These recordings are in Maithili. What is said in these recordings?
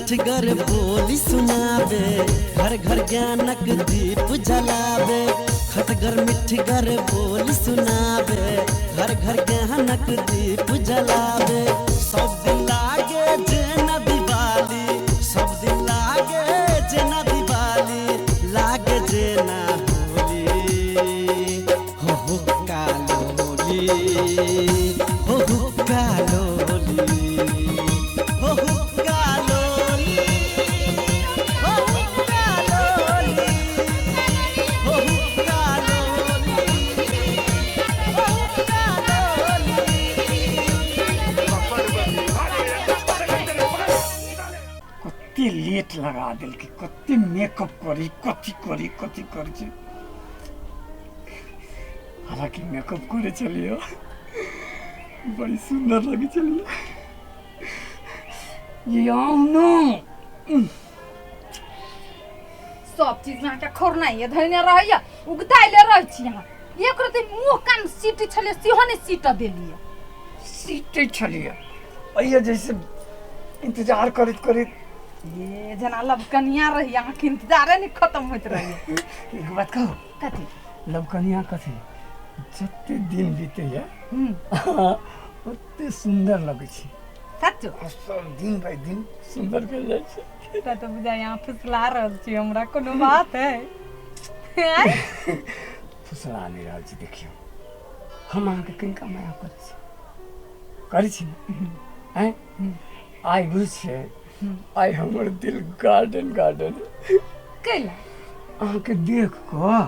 मिठगर बोली सुनाबे, घर घर ज्ञानक दीप जलाबे। खटगर मिठगर बोली सुनाबे, घर घर ज्ञानक दीप जलाबे। सब दिन लागे जेना दिवाली, सब दिन लागे जेना दिवाली, लागे जेना होली। हो हो कालोली, हो हो कालोली, हो हो कालोली, हो हो कालोली, हो हो कालोली, हो हो कालोली। कते लेट लगा देलकै, कते मेकअप करी, कथी करी कथी करी छै। हालांकि मेकअप करे छलियै, बड़ी सुंदर लगे छलियै। ये आउ न। सब चीज में अहाँके खोरनाइए धैने रहैया, उगताइले रहै छी अहाँ। एक रति मुँह कान सीट छलै सेहो नहि सीट देलियै। सीटै छलियै अइया जैसे इंतजार करैत करैत। ये जेना लबकनिया रही, अहाँके इंतजारे नहि खत्म होइत रहैया। एक बात कहू? कथी? लबकनिया कथी, जते दिन बीतैया ओते सुंदर लगै छै। सच? आ सब दिन बाइ दिन सुंदर भेल जाइ छै। तऽ तऽ बुझाइ अहाँ फुसला रहल छी हमरा, कोनो बात है? आँय? फुसला नहि रहल छी। देखियौ, हम अहाँके किनका माया करै छी? करै छी ने? आँय, आइ बुझ छै, आइ हमर दिल गार्डन गार्डन। कैला? अहाँके देख कऽ।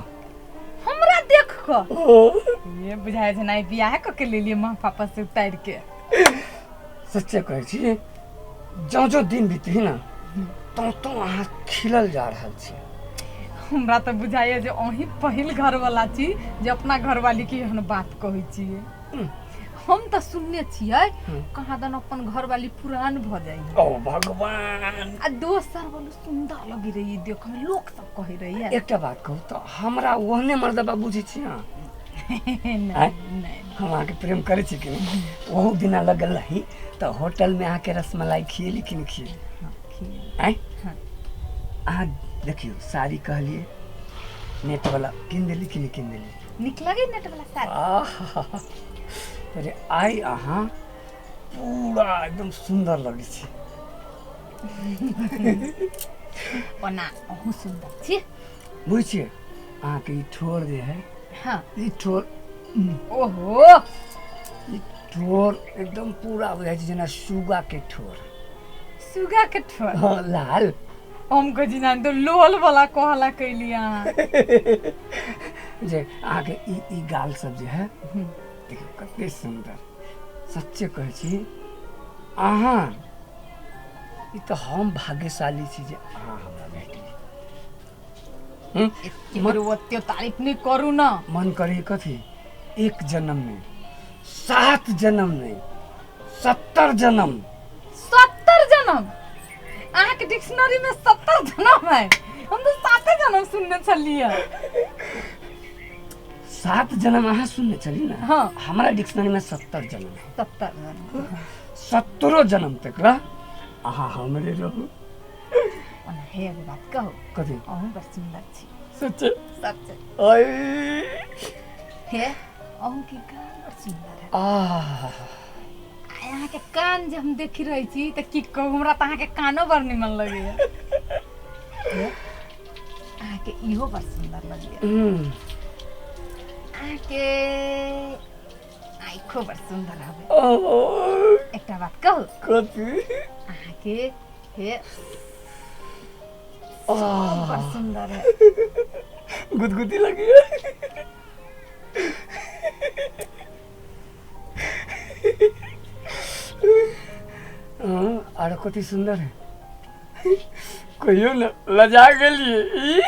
हमरा देख कऽ? ओ। ये बुझाइ छै ने बियाह कऽ के लेलियै माँ पापा से उतारि के। सच्चे कहै छी, जँ जँ दिन बीतही ने तौँ तौँ अहाँ खिलल जा रहल छी। हमरा तऽ बुझाइए जे अहीं पहिल घरवाला छी जे अपना घरवाली के एहन बात कहै छियै। हम तऽ सुनने छियै कहाँ दन अपन घरवाली पुरान भऽ जाइए। ओ भगवान! आ दोसर बोलू, सुन्दर लगी रही देखऽ में, लोक सब कहै रही। एकटा बात कहू तऽ, हमरा ओहने मर्दबा बुझै छी अहाँ? नहि। आँय? नहि। हम अहाँके प्रेम करै छी कि नहि? ओहू दिना लगल रही तऽ होटलमे अहाँके रसमलाई खिएली कि नहि खिएली? आँय? हाँ। अहाँ देखियौ, साड़ी कहलियै नेटवला, कीन देली कि नहि कीन देली? नीक लगे नेट वाला साड़ी? आहा, अरे आइ अहाँ पूरा एकदम सुन्दर लगै छी। ओना अहूँ सुन्दर छी। बुझै छियै, अहाँके ई ठोर जे है, ई ठोर, ओहो, ई ठोर एकदम पूरा बुझाइ छै जेना सुगा के ठोर। सुगा के ठोर? हाँ, लाल। हम कहै छी तो लोल वाला कहला कैली अहाँ। जे अहाँके ई ई गाल सब जे है, देखियौ कते सुन्दर। सच्चे कहै छी अहाँ, ई तऽ हम भाग्यशाली छी जे अहाँ हमरा भेटली। केकरो ओते तारीफ नहि करू ने। मन करे कथी, एक जन्म में, 7 जन्म नहीं, 70 जन्म। 70 जन्म? अहाँके डिक्शनरी में 70 जन्म है? हम तऽ 7 जन्म सुनने छलियै। 7 जन्म अहाँ सुनने छली ने? हाँ। हमरा डिक्शनरी में 70 जन्म है। 70 जन्म। 70 जन्म तक ला अहाँ हमरे रहू। ओना हे, एगो बात कहू? कथी? अहूँ बड़ सुन्दर छी। सच्चे? सच्चे। आय। हे, अहूँ के कान बड़ सुन्दर है। आह। आ अहाँके कान जे हम देखि रहै छी तऽ की कहू, हमरा तऽ अहाँके कानो बड़ निमन लगैया। हे, अहाँके इहो बड़ सुन्दर लगैया। अहाँके आँखो बड़ सुन्दर हवे। ओ। एकटा बात कहू? कथी? अहाँके हे आह। बड़ सुन्दर है। गुदगुदी लगी है। हाँ, आरो कथी सुन्दर है, कहियो न। लजा गेलियै ई।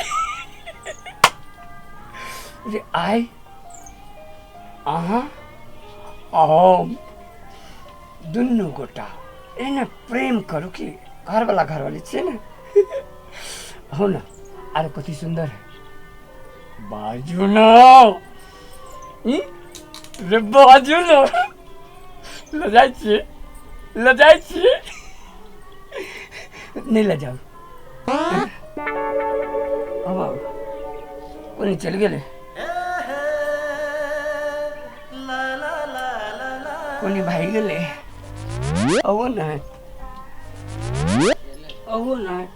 रे आइ अहाँ आ हम दुनू गोटा एना प्रेम करू कि घरवाला घरवाली छियै ने। हो न, आरो कथी सुन्दर है, बाजू न। ई? रे बाजू न, लजाइ छियै, लजाइ छियै। नहि लऽ जाउ। आब आब कोने चलि गेलै, कोने भागि गेलै? अहो नहि, अहो नहि,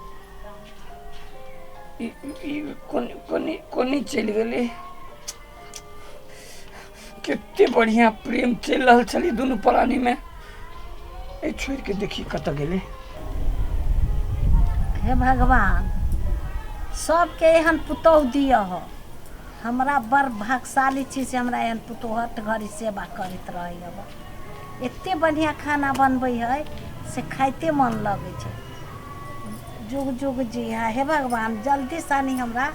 ई ई कोने कोने कोने चलि गेलै? कते बढ़िया प्रेम चलि रहल छलै दुनू प्राणीमे, एहि छोड़ि के देखी कतऽ गेलै। हे भगवान, सबके एहन पुतोहु दिअ हो। हमरा बड़ भागशाली छी से हमरा एहन पुतोहु हर घड़ी सेवा करैत रहै हब। एते बढ़िआँ खाना बनबै है से खाइते मन लगै छै। जुग जुग जी हा। हे भगवान, जल्दी सानी हमरा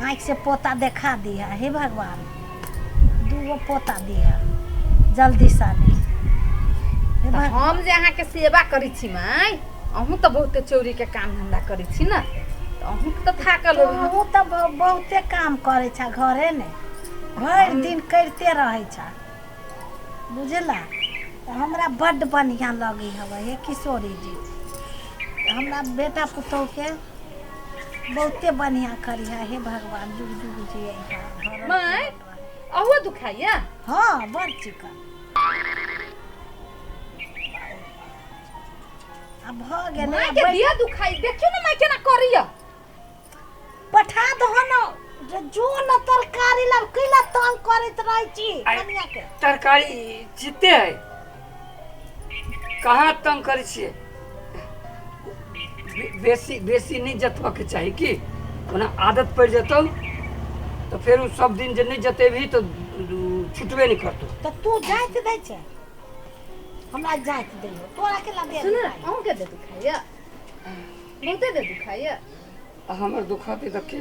आँखिसँ पोता देखा दिहा। हे भगवान, दूगो पोता दिहा जल्दी सानी। हे तऽ भगवान। हम जे अहाँके सेवा करै छी माय, अहूँ तऽ बहुते चोरीके काम धन्धा करै छी ने, तऽ अहूँ तऽ थाकल होबै। तोहूँ तऽ बहुते काम करै छा घरे ने, भरि दिन करिते रहै छा, बुझला? तऽ हमरा बड्ड बढ़िआँ लगै हवे। हे किशोरी जी, हमरा बेटा पुतोहके बहुते बढ़िआँ करिहा। हे भगवान, जुग जुग जियै। माय, अहुँ दुखाइया? हँ, बड़ चिकन आ भऽ गेलै। माय के दिया दुखाई, देखियौ ने माय केना करैया। पठा दहो न जे जो न तरकारी ला कैला तंग करैत रहै छी कनिया के। तरकारी जीते है, कहाँ तंग करै छियै? बेसी बेसी नहि जतबऽके चाही की, ओना आदत पड़ि जेतौ तऽ फेर ओ सब दिन जे नहि जतेबही तऽ छुटबे नहि करतौ। तऽ तू जाइत दै छै, हमरा जाइत दैहो, तोरा केला दे? सुन, अहूँ के दे दुखाइया, बहुते दे दुखाइया। आ हमर दुखाते तऽ के?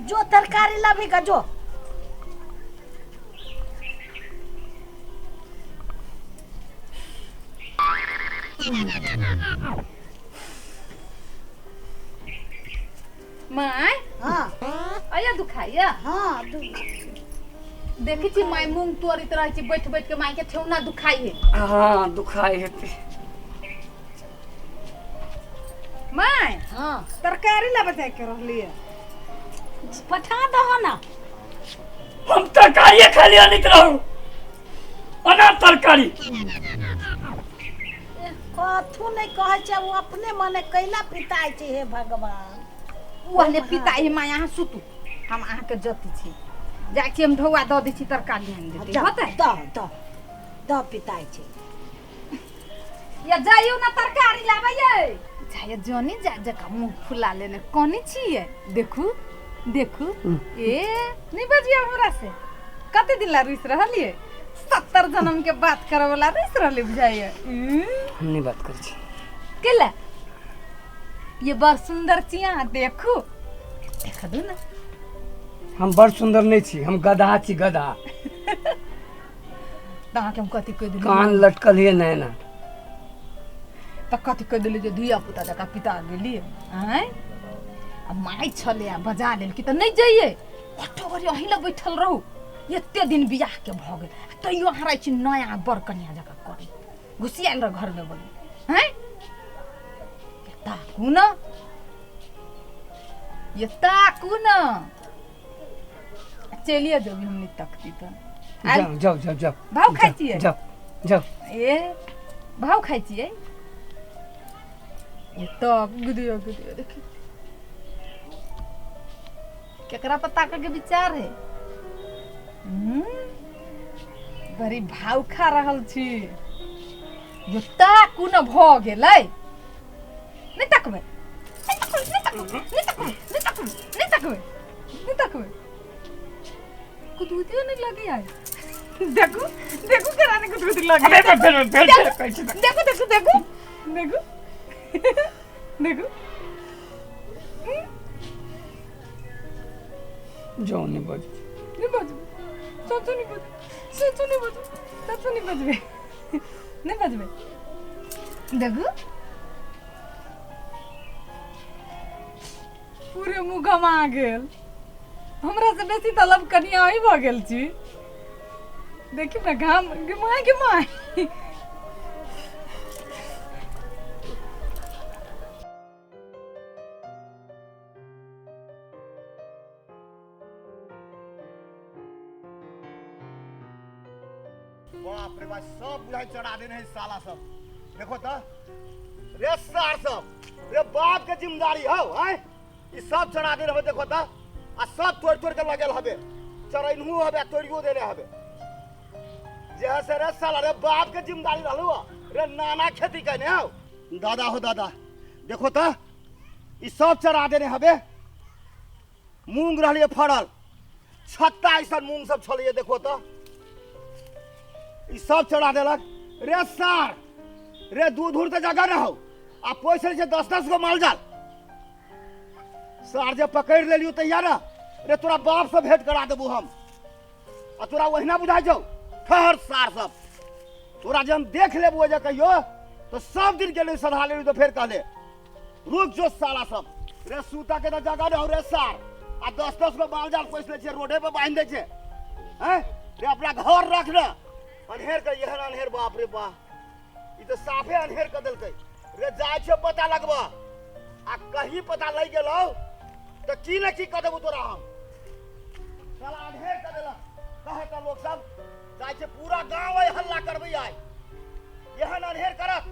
जो तरकारी लाबी का जो। माय। हाँ। अया दुखाइया? हाँ। देखै छी माय, मूंग तोड़ैत रहै छी बैठ बैठ के, माय के ठेहुना दुखाइ है। हँ, दुखाइ हेतै। माय। हाँ। तरकारी लाबे जाय के रहलियै। पठा दहो न। हम तरकारिए खाली अनैत रहू, अना तरकारी। कथू नहि कहै छै ओ, अपने मने कैला पिताइ छै? हे भगवान। ओहने पिता हे माय, अहाँ सुतू, हम अहाँके जति छी, जाइ छी हम, ढौआ दऽ दै छी, तरकारी आनि देतै। दऽ होतै? दऽ दऽ दऽ पिताइ छै। या जाइयो ना तरकारी लाबैयै, जाइए जनी जा जका मुँह फुला लेने कोनी छियै। देखू देखू, ए नहि बजिया हमरा से, कते दिन ला रुसि रहलियै? 70 जन्म के बात करे वाला रुसि रहलै बुझाइए। हम नहि बात करै छी। केला ये बड़ सुंदर छी अहाँ, देखू देख दू ना। हम बड़ सुन्दर नहि छी, हम गधा छी, गधा। तऽ अहाँके हम कथी कहि देली? कान लटकल है नैना। तऽ कथी कहि देली जे धिया पुता जकाँ पिता गेली? आँय, आ माय छलै आ बजा लेलकी तऽ नहि जइयै, कतो घड़ी अहीं लग बैठल रहू। एते दिन बियाहके भऽ गेल आ तैयो अहाँ रहै छी नया बड़ कनिया जकाँ करी घुसियायल रह घरमे बोली। आँय, ये ताकू न, ये ताकू न, चलिए जेबी हम नहि तकती तऽ आयल। जाउ जाउ जाउ जाउ। भाव खाइ छियै? जाउ जाउ। ए भाव खाइ छियै? ये तब गुदियो गुदियो देखी केकरा पर ताके के विचार है? बड़ी भाव खा रहल छी यो, ताकू न, भऽ गेलै, नहि तकबै, नहि तकबै, नहि तकबै, नहि तकबै, नहि तकबै, नहि तकबै, नहि तकबै। गुदगुदियो नहि लगे आइ। देखू देखू, केना नहि गुदगुदी लगे। अबे फेर फेर फेर फेर कहै छी तऽ। देखू देखू देखू देखू देखू। जाउ, नहि बाजू। नहि बजबै? सोचो नहि बजबै, सोचो नहि बजबै, सोचो नहि बजबै, नहि बजबै। देखू, पूरे मुँह गमा गेल। हमरा से बेसी तलब कनिया अहीं भऽ गेल छी। देखियौ ने, घाम गे माय, गे माय। बाप रे बाप, सब बुझाइ चढ़ा देने है साला सब। देखो त रे सार सब, रे बाप के जिम्मेदारी हो हैं, ई सब चढ़ा देने हबे। देखो त आ सब तोड़ तोड़ के लगल हबे, चरैनहु हबे तोड़ियो देने हबे। जे से रे साला रे बाप के जिम्मेदारी रहलो रे, नाना खेती कने हो दादा हो दादा। देखो त ई सब चढ़ा देने हबे। मूंग रहलिए फड़ल, छत्ता ऐसा मूंग सब छलिए। देखो त ई सब चढ़ा देलक रे सार। रे दूध उध के जगह न हो आ पैसे छै 10-10 गो मालजाल। सार जे पकड़ लेलियो तैयार ना रे, तोरा बाप से भेंट करा देबू हम आ तोरा ओहिना बुझाइ छौ। ठहर सार सब, तोरा जे हम देख लेबू जे कहियो तो सब दिन के लिए सधा लेबू। तो फेर कहले रुक जो साला सब। रे सूता के तो जगह न हो रे सार, आ 10-10 गो मालजाल पोसि लै छै, रोडे पर बान्हि दै छै हैं। रे अपना घर रख न, अन्हेर के एहन अन्हेर, बाप रे बाप, ई तो साफे अन्हेर कऽ देलकै रे। जाइ छै पता लगबा आ कहीं पता लागि गेलौ तऽ की ने की कऽ देबू तोरा हम। साला अन्हेर कऽ देलक। कहै तऽ लोक सब जाइ छै पूरा गाँव आइ हल्ला करबै, आइ एहन अन्हेर करत।